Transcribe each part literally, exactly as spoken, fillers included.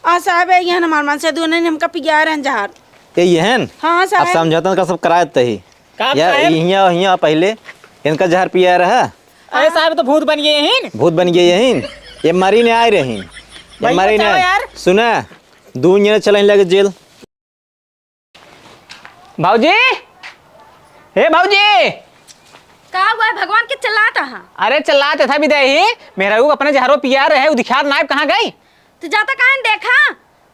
आ साहेब, यही हन हमार मनसेधुआ, इन्हन हमका पियाए रहन जहर। यही हन? हाँ, हाँ, अब साहेब। समझौता का सब कराए तही। का यार, साहेब? हियाँ, हियाँ पहिले इनका जहर पियाए रहा। अरे साहेब, तो भूत बन गए यहीं। भूत बन गए यहीं। ये मरी ने आए रही। ये भैया, मरी ने चलो आए। यार। सुना, दू जने चले लगे जेल। भौजी, हे भौजी। का हुआ है भगवान के चिल्लात हा? अरे चिल्लात था बिदाई, मेहरारू अपने जहरो पिया रहे, उ दिखात नाय कहाँ गई? तो जाता कहाँ देखा,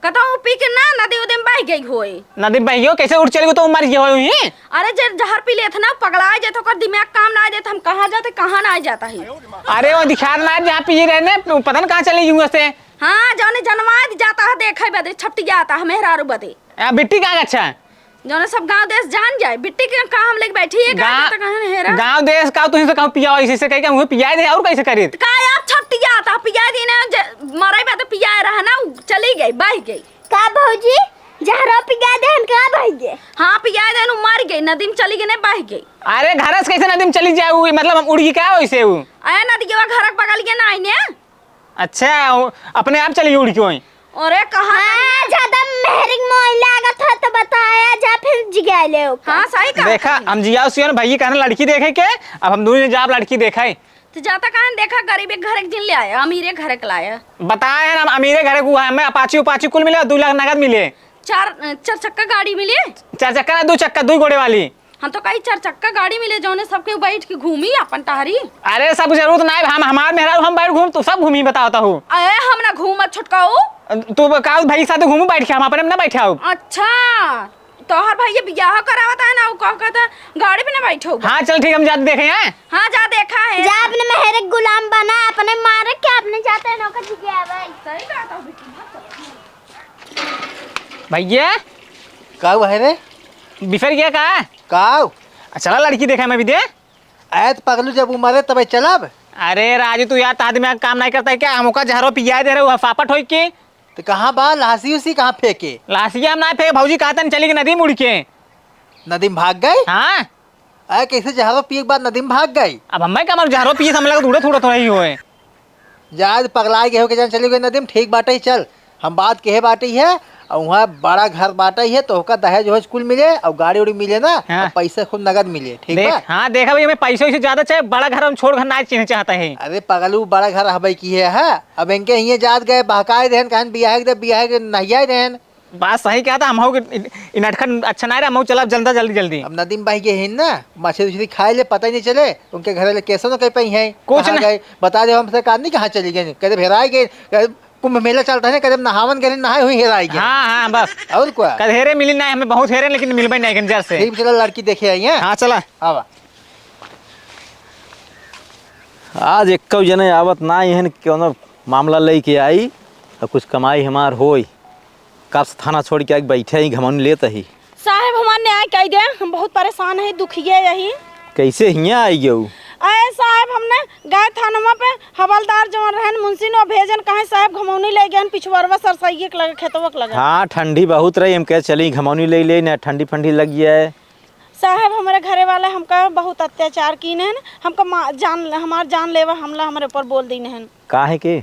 कतहूँ पी के ना नदी उदी में बह गई होए। नदी में बह गई हो? कैसे उठ चली गई तो मर गई होए हुई? अरे जे जहर पी लेत ना पगला जात, ओकर दिमाग काम ना देत, हम कहाँ जाते कहाँ ना जाता है। अरे वो दिखात ना जहाँ पी रहे ने, पता न कहाँ चली गई से। हाँ, जौने जनमाए जाता है देखे बदे, छपटी जाता है मेहरारू बदे। आ, बिट्टी कहाँ अच्छा? जौने सब गाँव देश जान जाए, बिट्टी के कहाँ हम लेके बैठी है, कहाँ गा-, जाता, कहाँ हेरा? गाँव देश का तुहीं से कहूँ पियाओ, इसी से कह के मुँह पियाए दे, और कैसे करी? तो का यार, छपटी जाता, पियाए दी ना, ज-, मरे बा तो पियाए रहा ना, उ चली गई, बह गई। का भौजी, जहरो पियाए देहन, का बह गई? हाँ, पियाए देहन, उ मर गई, नदी में चली गई, नहीं बह गई। अरे, घर से कैसे नदी में चली जाए उ? मतलब, हम उड़ गई का वैसे उ? अरे, नदी के वो घर के बगल के ना आईने। अच्छा, वो अपने आप चली उड़ के वहीं? अरे, कहाँ हाँ, ज्यादा मेहरिक मोई लागत है तो बताया जा, फिर जिगाए ले ओका। हाँ, सही कहा देखा, तुमने। हम जियाओ सियोन भैया कहने लड़की देखे के, अब हम दोनों जाब लड़की देखे। तो जाता कहाँ देखा, गरीब एक घर के जिन ले आया, अमीरे घर के लाया। बताए ना, अमीरे घर के हुआ है, हमें अपाची उपाची कुल मिले, दो लाख नगद मिले। चार, चार चक्का गाड़ी मिले? चार चक्का ना, दो चक्का, दो घोड़े वाली। हम तो कही चार चक्का गाड़ी मिले, जौने सबके बैठ के घूमी अपन टहरी। अरे, सब जरूरत ना है, हम, हमार मेहरारू हम बैठ घूम, तू सब घूमी बतावता हो। अरे, हम ना घूम छोटकाऊ। तू का भाई के साथ घूमू बैठ के, हम अपने में ना बैठे आओ। अच्छा, तोहर भैया बियाह करावता है ना, उ का कहता है, गाड़ी में ना बैठो। हाँ, चल ठीक, हम जाते देखे हैं। हाँ, जा देखा है। जा अपने मेहरे के गुलाम बना, अपने मारे के अपने जाते हैं नौकर जी के आवे। सही बात है, बिल्कुल। भैया। का हुआ है रे? बिफर गया का? का? आ, चला लड़की देखा मैं भी दे। आए तो पगलू जब उमरे तबे चलब। अरे राजू, तू यार, आदमी का काम नहीं करता है क्या? हमका जहरो पियाए दे रहे हो, फापट होई के। तो कहाँ बा? लासी उसी कहाँ फेंके? लासिया हम ना फेंके, भौजी कहतन चली के नदी मुड़ के। नदी में भाग गई? हाँ। अरे, कैसे जहरो पिए के बाद नदी में भाग गई? अब हमें का मालूम, जहरो पिए से हमें लगा उड़त उड़त रही होए। जाए तो पगलाए गए हो के जान चली गई नदी में, ठीक बाटे ही, चल। हम बात कहे बाटे ही है, और वहाँ बड़ा घर बाटे ही है, तो ओका दहेज वहेज कुल मिले, और गाड़ी उड़ी मिले ना, हाँ। और पैसे खूब नगद मिले, ठीक देख, बा? हाँ, देखा भाई, हमें पैसे वैसे ज्यादा चाहे, बड़ा घर हम छोड़ घर ना चीन्हे चाहता है। अरे पगलू, बड़ा घर हबे की है, है? अब इनके हिये जात गए, बहकाए देहन, कहन बियाह के दे, बियाह के नहियाए देहन। बात सही कहता, हम हो कि इ-, इ नटखट अच्छा ना रहा, हम हो चलब जल्दा, जल्दी, जल्दी। अब नदी में बह गए हैं ना, मछली उछली खाए ले, पता ही नहीं चले, उनके घर ले कैसे न कह पाई हैं, कुछ कहाँ ना। गए, बता दे हमसे, का नहीं कहाँ चली गए, कदे हेराए गए, कदे कुंभ मेला चलता है ना, कदे नहावन गए, नहाए हुए हेराए गए। हाँ, हाँ, बस। और क्या? कद हेरे मिली ना, हमें बहुत हेरे, लेकिन मिलबे नहीं, जर से। ठीक, चला लड़की देखे आई हैं। हाँ, चला। आवा। आज एक्को जने आवत ना, एहन कोनो मामला लेके आई, और कुछ कमाई हमार होई। कब से थाना छोड़ के आके बैठे ही, घमौनी लेत ही। साहेब, हमार न्याय कई दे, हम बहुत परेशान है, दुखिए यही। कैसे हियाँ आई गऊ? अरे साहेब, हमने गए थानवा पे, हवलदार जवन रहन, मुंशी ने भेजन, कहे साहेब घमौनी ले गए, पिछुआरवा सरसैये के लगे, खेतवा के लगे। हाँ, ठंडी बहुत रही, हम कहे चली घमौनी ले ले, ना ठंडी फंडी लग जाए। साहेब, हमरे घरे वाले हमका बहुत अत्याचार कीन हैं, हमका मा-, जान, हमार जानलेवा हमला हमरे ऊपर बोल दीन हैं। काहे के?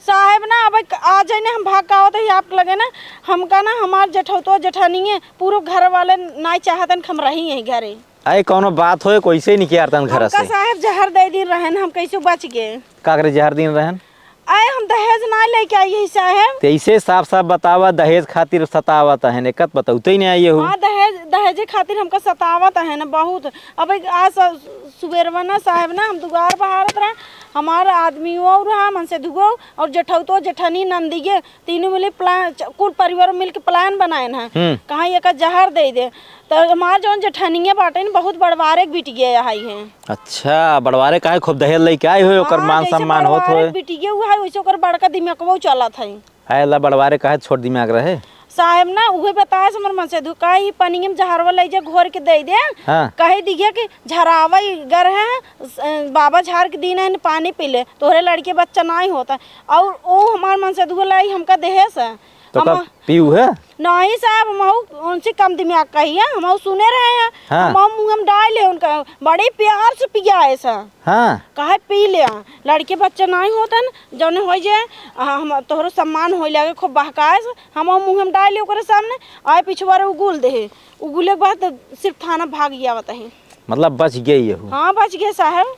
साहेब ना, अब एक आ जाए ना, हम भाग के आवत ही आप लगे ना, हमका ना हमार जेठौतो जेठानिए पूरो घर वाले नाई चाहतन कि हम रही यही घरे। अरे कौनो बात होए, कैसे निकियारतन घर हमका से? साहेब जहर दे दिन रहन, हम कैसे बच गए? का करे जहर दिन रहन? अरे हम दहेज ना लेके आई यही साहेब। तो ऐसे साफ साफ बतावा, दहेज खातिर सतावत है, एकत बतौते ही नहीं आई हो। हाँ, दहेज, दहेजे खातिर हमका सतावत है ना बहुत। अब एक आज स-, सुबेरवा ना साहेब ना, हम दुआर बहारत रहे, हमार आदमी वो रहा, मन से दुगो, और जेठौतो, जेठनी, नंदिये, तीनों मिली plan, च-, कुल परिवार मिल के plan बनाए ना, हम्म। कहाँ एका जहर दे दे। तो हमार जौन जेठनिया बाटे न, बहुत बड़वारे के बिटिया है। अच्छा, बड़वारे काहे खूब दहेज लेके आई हो, ओकर हाँ, मान जैसे सम्मान होत बड़वारे होए। के बिटिया हुआ है, वैसे ओकर बड़का दिमागवा चलत है। है ला बड़वारे काहे छोट दिमाग रहे। साहेब ना, उहे बताए से हमर मन से धुका ही पनिया में जहरवा ले जा घोर के दे दे। हाँ। कहे दिए कि झरावा ही गर है, स-, बाबा झार के दिन है, पानी पी ले, तोहरे लड़के बच्चा नाई होता। और ओ हमार मन से धुआ लाई हमका देहे से। तो हम का पीऊ है? नहीं साहब, हमहू उनसे कम दिमाग का ही है, हमहू सुने रहे हैं। हाँ। हमहू मुँह में डाल ले उनका, बड़े प्यार से पिया ऐसा। हाँ। कहे पी ले, लड़के बच्चे नहीं होतन, जौने होई जे, आ, हम तोहरो सम्मान होई लागे, खूब बहकाए से, हमहू मुँह में डाल ले ओकरे सामने, आए पिछुआरे उगुल दे, उगुले के बाद तो सिर्फ थाना भाग आवत है। मतलब बच गई यहू? हाँ, बच गए साहब।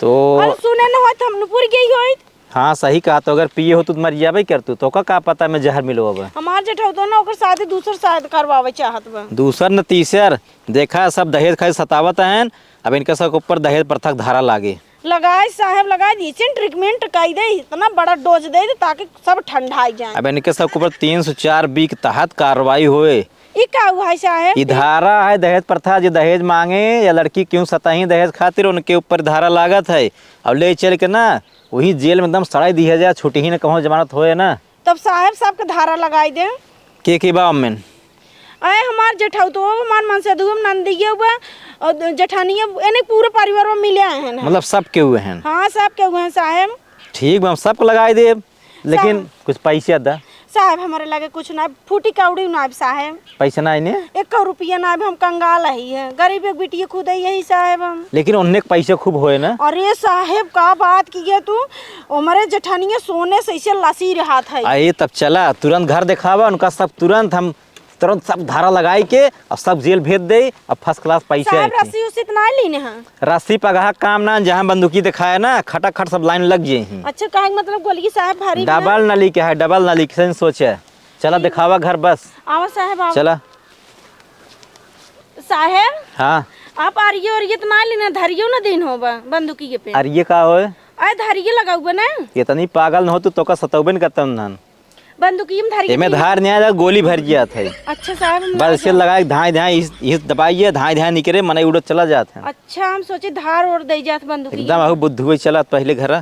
तो अरे सुने न होत, हम नुपुर गई होई। हाँ, सही कहा, तो अगर पिए हो तो मर जाबे कर तू, तो का, का पता में जहर मिलो अब। हमार जेठौतो ना ओकर शादी दूसर शायद करवावे चाहत बा। दूसर न तीसर, देखा सब दहेज खातिर सतावत हैं, अब इनके सब ऊपर दहेज प्रथा के धारा लागे। लगाई साहेब, लगाई दी, इसे treatment कई दे, इतना बड़ा dose दे दे ताकि सब ठंडा जाए। अब इनके सब ऊपर तीन सौ चार B के तहत कार्रवाई होए। ई का हुआ है साहेब? ई धारा है दहेज प्रथा, जे दहेज मांगे या लड़की क्यों सताही दहेज खातिर, उनके ऊपर धारा लागत है। और ले चल के ना वही जेल में एकदम सड़ाई दिया जाए, छुट्टी ही ना कहूँ जमानत होए ना। तब साहेब सबके धारा लगाई दे। के के बा ओमेन? आए हमार जेठौतो, हमार मनसेधुआ, नंदिया बा, और जेठानिया, यानी पूरे परिवार में मिले आए हैं ना। मतलब सब के हुए हैं? हाँ, सब के हुए हैं साहेब। ठीक बा, हम सबको लगाई देब, लेकिन साहब। कुछ पैसा दा। साहेब, हमारे लगे कुछ ना, फूटी कौड़ी ना साहेब। पैसा ना आइने? एको रुपया ना, हम कंगाल ही है, गरीब एक बिटिया खुद ही यही साहेब हम। लेकिन उन्हें के पैसे खूब होए ना? अरे साहेब, का बात किए तू, हमारे जेठानिया सोने से इसे लसी रहत है। अरे तब चला, तुरंत घर दिखावा उनका सब, तुरंत हम तुरंत सब धारा लगाई के अब सब जेल भेज दे, अब first class पैसे साहब, आए थे। रस्सी उसी तो ना लीने हैं? रस्सी पगहा काम ना, जहाँ बंदूकी दिखाए ना, खटाखट सब line लग जाए हैं। अच्छा, काहे के मतलब गोली साहब भारी बा? Double नली के है, double नली, किसन सोचे। चला ठीक। दिखावा घर बस। आवा साहब, आवा। चला। साहब, हाँ। आप आरिये ओरिये तो ना लेना, धरियो ना दिन होबा बंदूकी के पे। अरे ये का होए? अरे धरिये लगाउबा ना। इतनी पागल न हो तू, तोका सतौबे न करतन हन। बंदूकिया में धर के एमे पी। धार नहीं आया, गोली भर जात है। अच्छा साहब, हम बस ना इसे जान- लगाए धाए धाए इस, इस दबाइए, धाए धाए निकरे, मने उड़त चला जात है। अच्छा, हम सोचे धार और दे जात बंदूकिया। एकदम आहू बुद्धू है, चला पहले घर आ।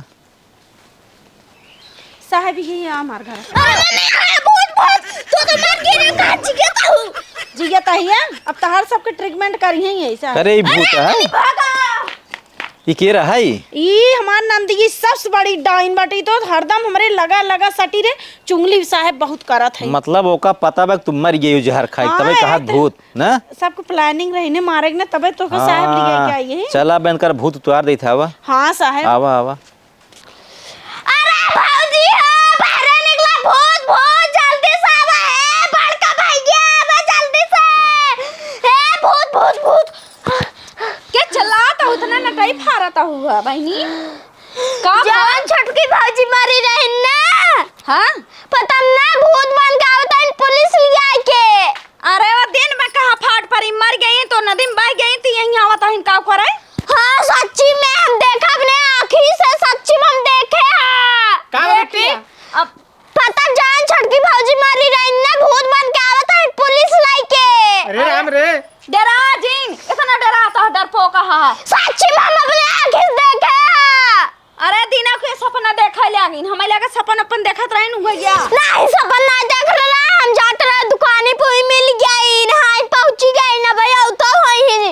साहब, ये यहाँ हमार घर। अरे, नहीं, अरे, भूत, भूत, तू तो मर गई रे, का जियत हूँ? जियत है ये? अब तहार सबके treatment करी है ये, साहब। अरे, ये भूत अरे, है? नहीं, भागा। ई के रहा ई? ई हमार नंदगी सबसे बड़ी डाइन बाटी, तो हरदम हमरे लगा लगा सटी रे, चुंगली साहेब बहुत करत है। मतलब ओका पता बा कि तू मर गई हो जहर खाई, हाँ, तबे ए कहत त भूत, ना? सबको planning रही ने मारे के ना, तबे तो ओका साहेब लिया हाँ, के आई है। चला बे इनकर भूत उतार देत हवा। हाँ साहेब। आवा, आवा। अरे भौजी हो, बाहरे निकला, भूत, भूत, जल्दी से आवा, हे बड़का भैया, आवा जल्दी से, हे भूत, भूत, भूत। के चिल्लात हऊ, इतना नटई फारत हऊ ह, बहिनी? का जवन भा- छोटकी भौजी मरी रहिन ना, हाँ? पता न ना, भूत बन के आवत हइन पुलिस लिया के। अरे, वो दिन में कहाँ फाट परी, मर गई तो नदी में बह गई, तो यहीं आवत हइन का करे? हाँ, सच्ची में हम देखा अपने आँखी से, सच्ची में हम देखे हैं। का देखी? बेटी, अब पता जान छोटकी भौजी मरी रही ना, भूत बन के आवत है पुलिस लेके। अरे राम रे। डरा जिन, इतना डराता है, डरपोक हा। सच्ची में हम अपने आँखी से देखे हैं। अरे दीना के सपना देखे लागिन, हमें लगे सपन अपन देखत रहिन हुआ गया। नहीं, सपन ना देख रहा, हम जात रहे दुकानी पे, वही मिल गई, नहाए पहुँची गई ना भैया, तो वही।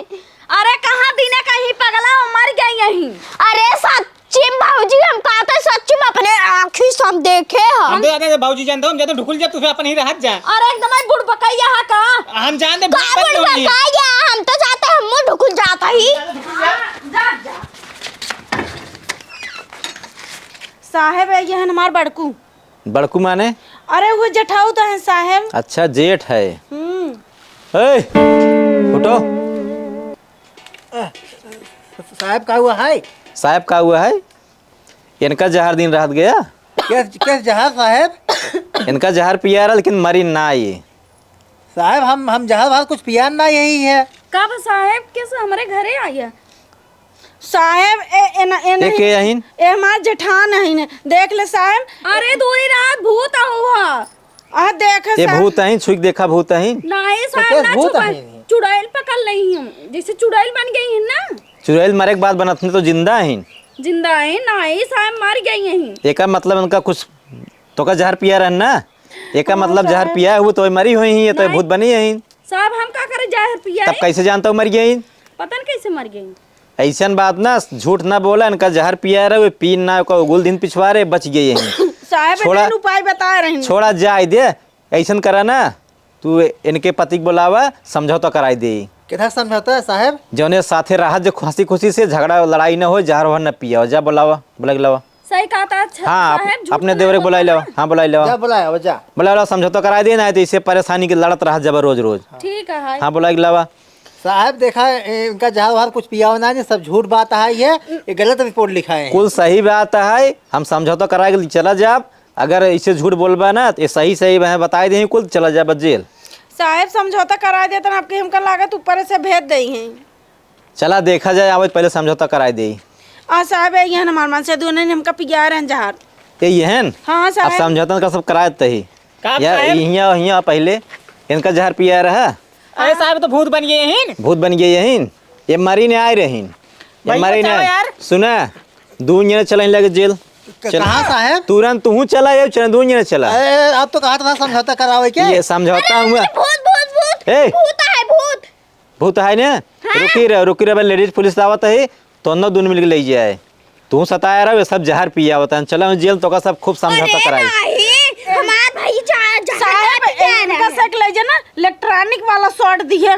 अरे कहाँ दीना कहीं पगला हो, मर गई यहीं। अरे सच सच्ची में भौजी, हम कहते सच्ची में अपने आँखी से हम देखे हैं। हम तो जाते हैं भौजी, जानते हो, हम जाते हैं ढुकुल जा, तू फिर अपन ही रहत जा। अरे एकदम ही बुड़बकैया है का? हम जानते हैं का भूत बन गई। बुड़बकैया? हम तो जाते हैं, हम मुँह ढुकुल जाता ही। जा, जा। साहेब है, ये है हमार बड़कू। बड़कू माने? अरे वो जेठाऊ तो है साहेब। अच्छा, जेठ है। हम्म। ए, उठो। साहेब का हुआ है? साहेब का हुआ है? इनका जहर दिन रहत गया। केस, केस जहर साहेब? इनका जहर पिया रहा, लेकिन मरी ना ये। साहेब, हम, हम जहर वहर कुछ पिया ना, यही है। का बा साहेब, केस हमरे घरे आया? साहेब, ए, ए, न, ए, ए, नहीं। के अहिन? ए, हमार जेठान अहिन। देख ले साहेब। अरे, दूरी रहा, भूत आऊ हा। आ, देख ए, साहेब। भूत अहिन, छुई के देखा, भूत अहिन। नहीं तो साहेब, केस ना भूत छुपा। अहिन? चुड़ैल पकड़ लई हम, जैसे चुड़ैल बन गई है ना। चुड़ैल मरे के बाद बनत नहीं, तो जिंदा अहिन। जिंदा अहिन, नहीं साहेब, मर गई अहिन। एका मतलब इनका कुछ, तो का जहर पिया रहन ना? एका हाँ, मतलब जहर साहेब। पिया हुआ, तो मरी हुई ही, ये तो नहीं। भूत बनी अहिन। साहब, हम का करे, जहर पिया तब है? कैसे जानता हूँ मर गई? पता न कैसे मर गई। ऐसन बात ना, झूठ ना बोला, इनका जहर पिया रहे, वे पीन ना, ओका उगुल दिन पिछवा रहे, बच गई यहीं। साहब, छोड़ा, इतना उपाय बता रहे हैं। छोड़ा जाए दे, ऐसन करा ना, तू इनके पति के बोलावा, समझौता कराई दे। किधर समझौता है साहेब? जौने साथे रहत जे हँसी खुशी से, झगड़ा लड़ाई न हो, जहर वहर न पिया। जा बोलावा, बोला के लावा। सही कहा था, अच्छा, हाँ, साहेब, झूठ अपने बोला देवरे के बोलाई लावा। हाँ, बोलाई लावा। जा बोलाया, जा। बोलाई लावा, समझौता कराई दे, ना तो इसे परेशानी के लड़त रहत जब रोज रोज। ठीक है। हाँ, बोलाई के लावा। साहेब, देखा, ए, इनका जहर वहर कुछ पिया हुआ ना, सब झूठ बात है ये, ये गलत रिपोर्ट लिखा है। कुल सही बात है, हम समझौता करा के चला जाब। अगर इसे झूठ बोलबा ना, तो ये सही सही मैं बताई दे, कुल चला जाब जेल। साहेब, समझौता करा देतन, आपके हमका लागत ऊपर से भेज दे हैं। चला देखा जाए, आवत पहले समझौता कराई दे। आ साहेब, ये हमार मन से दोनों ने हमका पिया रहन जहर। ये, ये हन? हाँ, अब साहेब। समझौता का सब कराए तही। का यार, साहेब? हियाँ, हियाँ पहले इनका जहर पिया रहा। अरे साहेब, तो भूत बन गए यहीन। भूत बन गए यहीन। ये मरी ने आए रहीन। ये भैया, मरी ने चलो आए। यार। सुना, दू जने चला लगे जेल। क-, चल। कहाँ साहेब? तुरंत तू चला, ये चला, दू जने चला। अरे, अब तो कहा था समझौता करावे के। ये समझौता अरे, हुआ। भूत, भूत, भूत। ए। भूत है, भूत। भूत है ने? हाँ। रुकी रह, रुकी रह, लेडीज पुलिस आवत है, तो न दून मिलके ले जाए। तू सताया रहो, ये सब जहर पिया होता है। चलो जेल, तो का सब खूब समझौता अरे कराई। नहीं, हमार भाई जा, जहर साहेब, पिया इनका रहा। सक ले जाना, इलेक्ट्रॉनिक वाला शॉट दिए।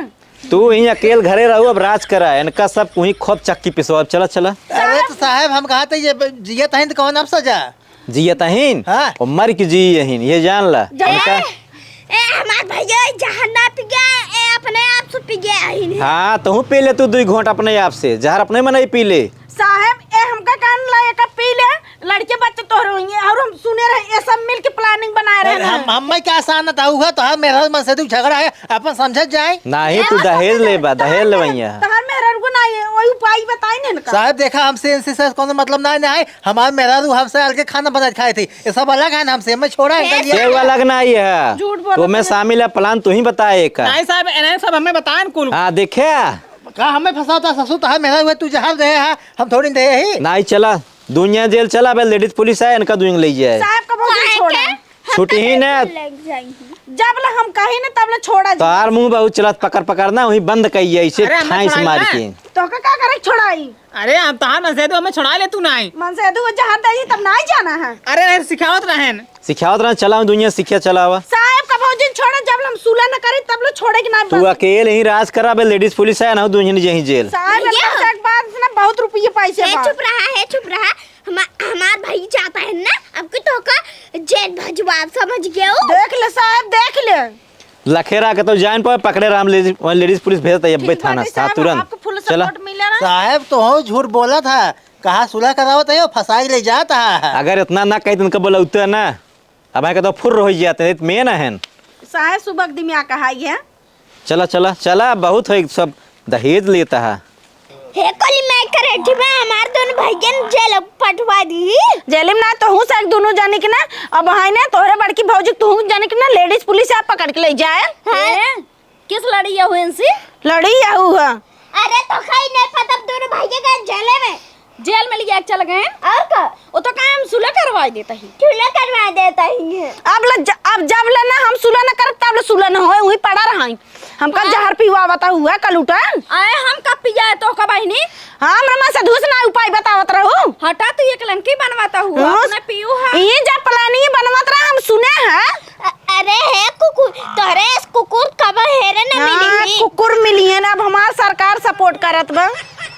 तू ही अकेल घरे रहो, अब राज करा, इनका सब वहीं खूब चक्की पिसवा। अब चला, चला। अरे तो साहेब, हम कहा थे ये ब-, जियत हैं तो कौन अब सजा? जियत अहीन, हाँ। और मर के जी अहीन, ये जान ला। जा। इनका ए, ए, हमार भैया, जहर ना पी गया, ए, अपने आप से पी गया अहीन। हाँ, तहूँ पी ले तू दुई घोंट अपने आप से, जहर अपने मन ही पी ले। साहेब, ए, हमका कहन ला, एका पी ले, लड़के बच्चे तोहरे होइहैं, और हम सुने रहे, ये सब मिल के प्लानिंग बनाए रहे अरे, ना। हम, हम में क्या सानत आऊ है, तो हर मेरा मन से तू झगड़ा है, अपन समझत जाए। नाही, तू दहेज लेबा, दहेज लेवैया। तहार मेहरारू को नाही है, वही उपाय बताई ने इनका। साहेब, देखा, हमसे इनसे से कोनो मतलब नाही, नाही। हमार मेहरारू हमसे अलगे खाना बना के खाए थे। ये सब अलग है ना हमसे, हमें छोड़ा है, ए, इनका लिए। केहू अलग नाही है। झूठ बोलत तो मैं है। शामिल है, प्लान तू ही बताए का। नाही साहेब, इन्हें सब हमें बताएन कुल। हाँ, देखे। का हमें फंसाता ससुर, तो है मेहरारू है, तू जहर दे है, हम थोड़ी दे ही। नाही, चला। दुनिया जेल चला, बे लेडीज पुलिस है, इनका दुनिया ले जाए। साहेब का बहुत दिन काहे छोड़ा के? है। हम छुट्टी ही ना। लग जाएंगे। जब ले हम कही ना, तब ले छोड़ा जी। तोहार मुंह बहुत चलत, पकड़, पकड़ ना, वहीं बंद कइए, इसे अरे, हमें ठाइस छोड़ा मार ना। के। तो का, का करे छोड़ाई? अरे, हम तोहार मनसेधू, हमें छोड़ा ले तू नाही। मनसेधू वो जहाँ दे, तब नाही जाना है। अरे, नहीं, सिखावत रहेन। सिखावत रहेन, चला, दुनिया सिखिया चलावा। साहेब का भौजी छोड़ा, जब ले हम सुलह न करी, तब ले छोड़े के ना तू बस। अकेले ही राज करा, बे लेडीज पुलिस है ना, दुनिया नहीं जाही जेल। साहेब, ये बस एक बात ना, बहुत रुपये पैसे हे, बा। चुप रहा है, चुप रहा। हमा-, हमार भाई चाहता है ना, अब की तो का जेल भजवाब, समझ गए हो? देख ले साहेब, देख ले। लखेरा के तो जान पावे, पकड़े राम लेडीज, लेडीज पुलिस भेजता है, अब्बे ठीक थाना बाटे से, साहेब, तुरंत। आपको फुल चला। सपोर्ट मिले ना। साहेब, तो हो झूठ बोला था, कहा सुलह करावत है, फंसाई ले जाता है। अगर इतना ना कही तो उनका बोला उत्तर ना, अब आके तो फुर्र हो जाते हैं, मेन है। साहेब, सुबह के दिन में आ कहा है। चला, चला, चला, बहुत है, सब दहेज लेता है। हे कोली, मैं करेठी में हमार दोनों भैयन जेल पठवा दी। जेल में ना, तोहू से एक दोनों जाने के ना, अब है ना, तोहरे बड़की भौजी, तोहू जाने के ना, लेडीज पुलिस आप पकड़ के ले जाए। हाँ। ए, किस लड़ी या हुए इनसे? लड़ी या हुआ। अरे, तो कहीं नहीं पता, अब दोनों भैया गए जेल में। जेल में लिया के चल गए। और का? वो तो काम सुलह करवा देता ही। सुलह करवा देता ही है। अब ल-, ज-, अब जब ले ना हम सुलह न करब, तब ले सुलह न होए, वहीं पड़ा रहा। हमका हाँ। जहर पिवावता हुआ कलूटा। आए हम कब पिया है तो का बहिनी? हाँ, हमरा मन से दूस ना उपाय बतावत रहू। हटा, तू एक लंकी बनवाता हुआ, हाँ। अपना पीऊ है। ये जब प्लानिंग बनवत रहा, हम सुने हैं। अ-, अरे हे कुकुर, तोहरे इस कुकुर कब हेरे न हाँ, मिली ही। कुकुर मिली है ना, अब हमार सरकार सपोर्ट करत बा।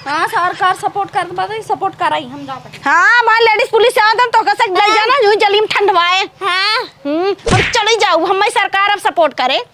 हाँ, सरकार सपोर्ट करत बा, तो सपोर्ट कराई, हम जाते हैं। हाँ, हमार लेडीज पुलिस आवत है, तो कसे ले हाँ। जाना, यूं जलीम ठंडवाए। हाँ। हम्म, हम चली जाऊ, हमारी सरकार अब सपोर्ट करे।